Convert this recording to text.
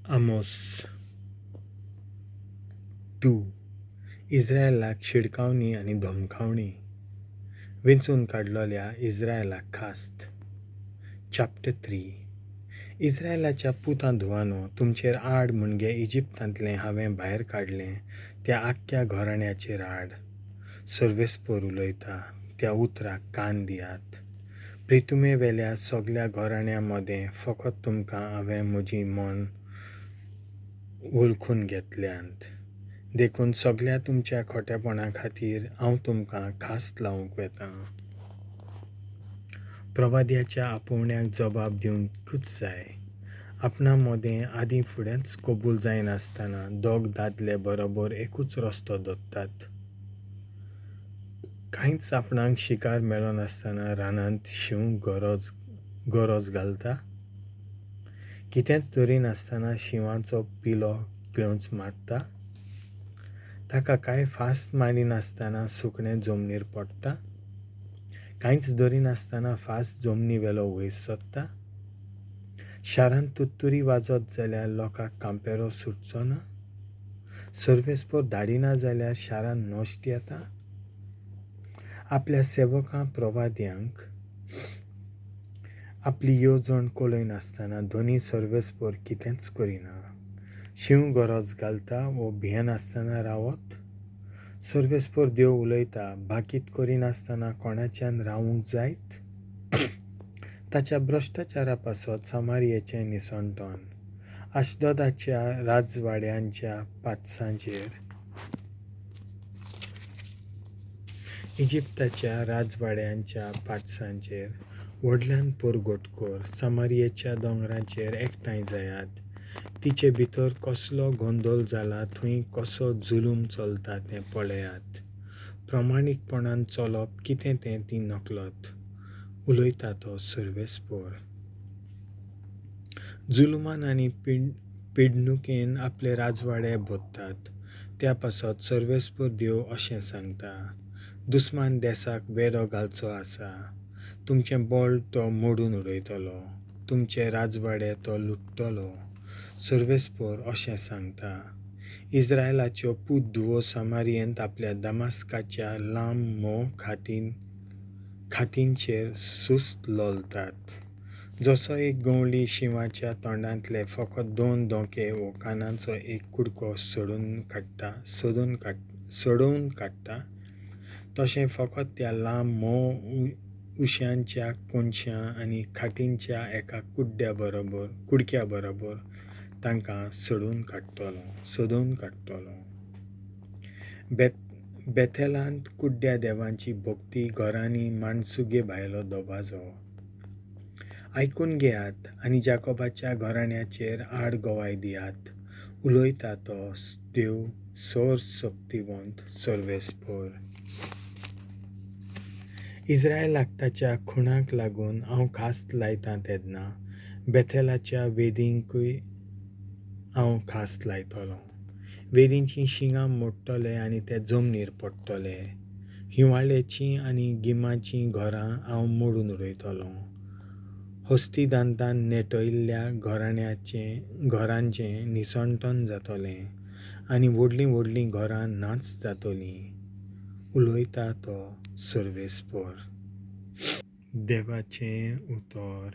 आमोस 2. इज्रायलाक शिडकावणी आनी धमकावणी. वेंचून काडलोल्या इज्रायलाक खास्त. चॅप्टर 3. इज्रायलाच्या पुतां धुवानो, तुमचेर आड म्हणजे इजिप्तांतलें हांवें भायर काडलें त्या आख्ख्या घराण्याचेर आड. सर्वेस्पोर उलयता त्या उतराक कान दियात. प्रितुमेवेल्या सगल्या घराण्यां मदें फकत तुमकां हांवें म्हजी मन वळखून घेतल्यांत. देखून सगल्या तुमच्या खोटेपणा खातीर हांव तुमकां खास्त लावंक वेतां. प्रवाद्याच्या आपोवण्याक जबाब दिवंकूच जाय. आपणा मदें आदीं फुडेंच कबूल जायनासतना दोग दादले बरोबर एकूच रस्तो दोत्तात. कांयच आपणाक शिकार मेळनासतना रानांत शींव गरज घालता. कितेंच धरिनासतना शिंवाचो पिलो किळोंच मारता. ताका कांय फास्ट मारिनासतना सुकणें जमनीर पडटा. कांयच धरिनासतना फास्ट जमनी वेलो वयर सरता. शारांत तुत्तुरी वाजत जाल्यार लोकांक कांपेरो सुटचो ना. सर्वेस्पोर धाडिना जाल्यार शारांत नश्ट येता. आपल्या सेवकां प्रवाद्यांक आपली येवजण कळयनासतना धनी सर्वेस्पोर कितेंच करिना. शींव गरज घालता वो भियेनासतना रावत. सर्वेस्पोर देव उलयता, भाकीत करिनासतना कोणाच्यान रावूंक जायत. ताच्या भ्रश्टाचारा पासत सामारियेचें निसणटण आशदोदाच्या राजवाड्यांच्या पातसांचेर, इजिप्ताच्या राजवाड्यांच्या पातसांचेर व्हडल्यान परगट कर. सामारियेच्या दोंगरांचेर एकठांय जायात. तिचे भितर कसलो गोंदळ जाला, थंय कसो जुलूम चलता तें पळयात. प्रमाणीकपणान चलप कितें तें ती नकळत. उलयता तो सर्वेस्पोर. जुलुमान आनी पिडणुकेन आपले राजवाडे भरतात. त्या पासत सर्वेस्पोर देव अशें सांगता, दुस्मान देसाक वेडो घालचो आसा. तुमचें बळ तो मोडून उडयतलो, तुमचे राजवाडे तो लुट्टलो. सर्वेस्पोर अशें सांगता, इज्रायलाच्यो पूत धुवो सामारियेंत आपल्या दमास्काच्या लांब मोव खातींचेर सुस्त लोलतात. जसो एक गंवळी शिंवाच्या तोंडांतले फकत 2 दोंके वो कानाचो एक कुडको सोडून काडटा, तशें फकत त्या लांब मोव उश्यांच्या कोनशां आनी खाटींच्या एका कुडक्या बरोबर तांकां सोडून काडटलो. बेथेलांत कुड्ड्या देवांची भक्ती घरांनी माणसुगे भायलो दबाजो. आयकून घेयात आनी जाकोबाच्या घराण्याचेर आड गवाय दियात. उलयता तो देव सर्वशक्तिवंत सर्वेस्पोर. इज्रायलाक ताच्या खुणाक लागून हांव खास्त लायतां तेन्ना बेथेलाच्या वेदींकूय हांव खास्त लायतलो. वेदींचीं शिंगां मोडटले आनी ते जमनीर पडटले. हिंवाळ्याचीं आनी गिमाचीं घरां हांव मोडून उडयतलो. हस्ती दांतान नेटयल्ल्या घरांचें निसणटण जातलें आनी व्हडलीं व्हडलीं घरां नाच जातलीं. उलयता तो सर्वेस्पोर. देवाचें उतर.